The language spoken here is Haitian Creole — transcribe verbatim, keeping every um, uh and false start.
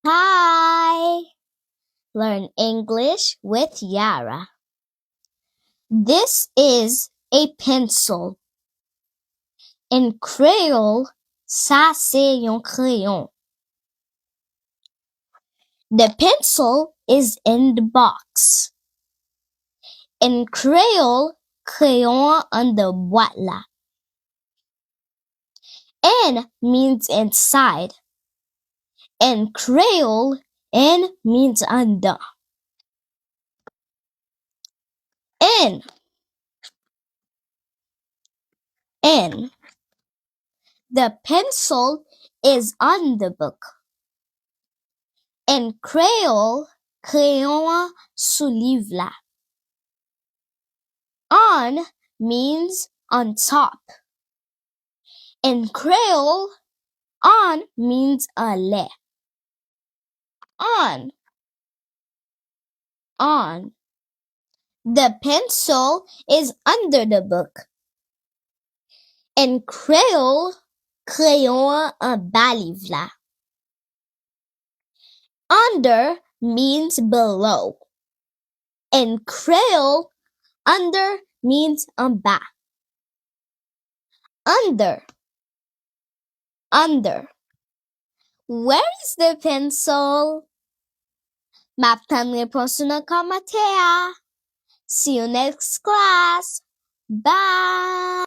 Hi! Learn English with Yara. This is a pencil. An kreyòl, sa se yon kreyon. The pencil is in the box. An kreyòl, kreyon an anndan bwat la. An means inside. An kreyòl, an means anndan. An. An. The pencil is on the book. An kreyòl, kreyon an sou liv la. On means on top. An kreyòl, on means anlè. On. On. The pencil is under the book. An kreyòl, kreyon an anba liv la. Under means below. An kreyòl, under means anba. Under. Under. Where is the pencil? M ap tann repons ou nan kòmantè a. See you next class. Bye.